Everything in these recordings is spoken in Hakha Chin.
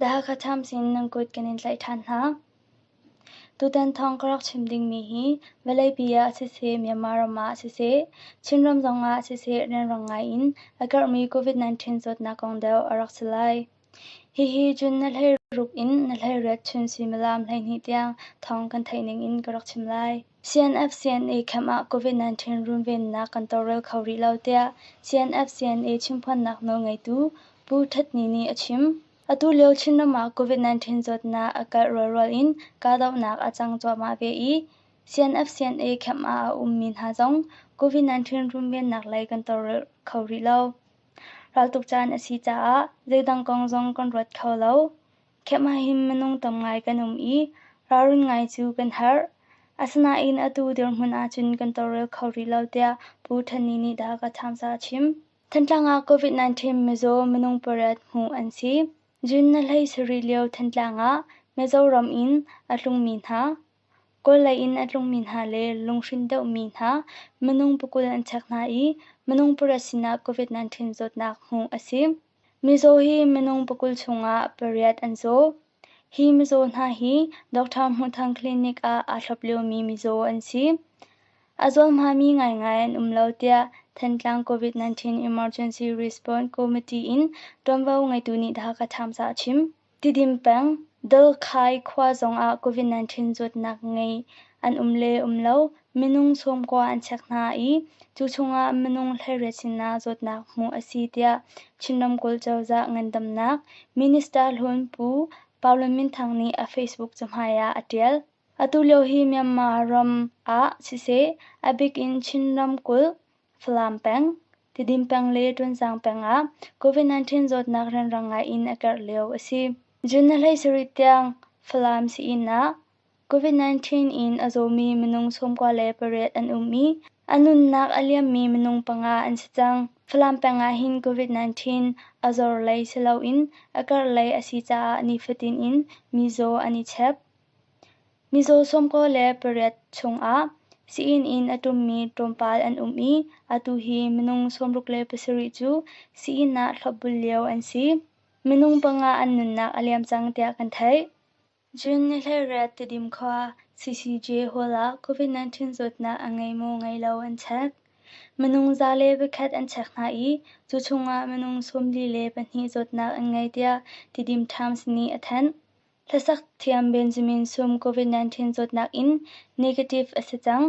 The Hakha Times in nan kut kan in tlaih ṭhan hna. Tutan thawng ka rak chim dingmi hi vawleipi ah siseh, Myanmar ram ah siseh, Chinram zongah siseh rianrang ngai in a karhmi COVID-19 zawtnak kong deuh a rak si lai. Hihi June na 16 in na 18 chun suimilam 12 tiang thawng kan theih ning in ka rak chim lai. CNF-CNA camp ah COVID-19 runvennak kan tawlrel kho rih lo tiah CNF-CNA chimphuannak nawlngeitu Pu Htet Ni nih a chim. Atu lio Chinram ah COVID-19 zawtnak a karh rualrual in kahdohnak a cang cuahmah ve i CNF-CNA camp ah a ummi hna zong COVID-19 runvennak lei kan tawlrel kho rih lo. Raltuk caan a si caah zeidang kong zong kan ruat kho lo. Camp ah hin minung tam ngai kan um i ralrin ngai cu kan herh. Asinain atu dirhmun ahcun kan tawlrel kho rih lo tiah Pu Htet Ni nih Dhaka Times ah a chim. Thantlang ah COVID-19 mizaw minung pariat hmuh an si. June na 17 lio Thantlang ah Mizoram in a tlungmi hna, Kawl lei in a tlungmi hna le lunghrinh deuhmi hna minung pakul an chek hna i minung pariat sinah COVID-19 zawtnak hmuh a si. Mizaw hi minung pakul chungah pariat an zaw. Hi mizaw hna hi Dr. Hmuhthang Clinic ah aa thlop liomi mizaw an si. A zualhmami ngaingai an um lo tiah Thantlang COVID-19 Emergency Response Committee in ṭuanvo ngeitu nih The Hakha Times ah a chim. Tidim peng, Dalkhai khua zongah COVID-19 zawtnak ngei an um le um lo minung sawmkua an chek hna i cu chungah minung 18 sinah zawtnak hmuh a si tiah Chin ramkulh cozah ngandamnak minister hlun Pu Pau Lun Min Thang nih a Facebook cahmai ah a ṭial. Atu lio hi Myanmar ram ah siseh, a bik in Chin ramkulh Falam peng, Tidim peng le Tonzang peng ah COVID-19 zawtnak rianrang ngai in a karh lio a si. June ni 17 tiang Falam sii-inn ah COVID-19 in a zawmi minung 98 an um i a nunnak a liammi minung panga an si cang. Falam peng ah hin COVID-19 a zor lei si loin a karh lei a si caah nifatin in mizaw an i chep. Mizaw 98 chungah sii-inn in a ṭummi tlawmpal an um i atu hi minung 67 cu sii-inn ah thlopbul lio an si. Minung panga an nunnak a liam cang tiah kan theih. June ni 18 Tidim khua CCJ Hall ah COVID-19 zawtnak a ngei maw ngei lo an chek. Minung 101 an chek hna i cu chungah minung 42 zawtnak an ngei tiah Tidim Times nih a thanh. Hlasak thiam Benjamin Sum COVID-19 zawtnak in negative a si cang.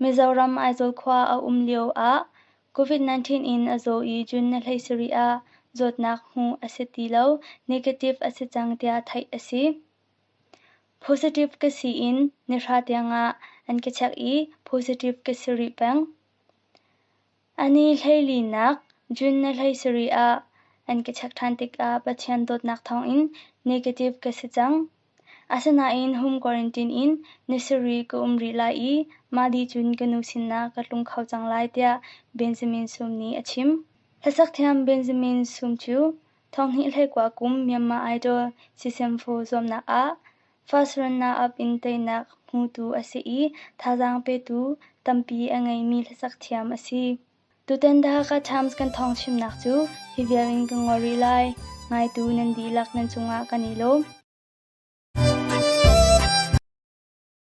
Mizoram Aizawl khua a um lio ah COVID-19 in a zaw i June ni 17 ah zawtnak hmuh a si ti lo, negative a si cang tiah theih a si. Positive ka si in nihra tiangah an ka check i positive ka si rih peng. A ni hleilinak June ni 17 ah an ka check ṭhan tikah Pathian dawtnak thawngin negative ka si cang. Asinain home quarantine in ni sarih ka um rih lai i mah dih cun ka nu sinah ka tlung kho cang lai tiah Benjamin Sum nih a chim. Hlasakthiam Benjamin Sum cu thonghnih 19 kum Myanmar Idol season 4 zuamnak ah first runner-up in teinak hmutu a si i thazaang petu tampi a ngeimi hlasakthiam a si. Tutan The Hakha Times kan thawng chimnak cu hi vial in ka ngol rih lai. Ngaitu nan dihlak nan cungah kan i lawm.